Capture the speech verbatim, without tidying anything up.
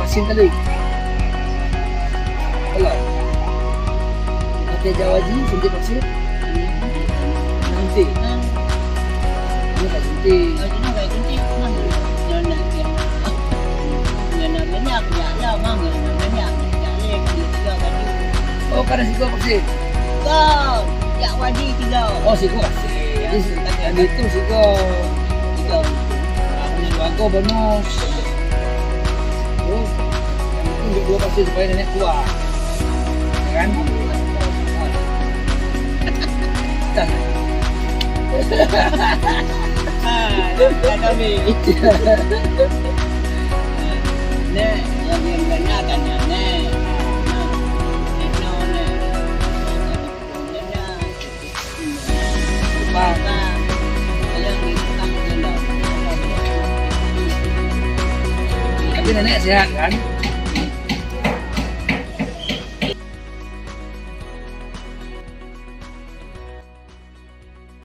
Sing kali. Kalau. Pakai Jawa ji, suntik vaksin. Nanti. Ini tak suntik. Oh, ini tak suntik. Mana? Yang nak, yang nak. Yang nak banyak, ya, ya, mang, yang nak banyak. Oh, kada sigo vaksin? Sigo. Jak wadi sigo. Oh, sigo vaksin. Ya, yang itu sigo. Sigo. Aku bonus. Oh, yang penting dua vaksin supaya nenek kuat. Ya kan? Ah, kata mi. Nek, yang, yang banyak kan, Nek. Nah, Nek, no, Nek. Tapi nenek sehat kan?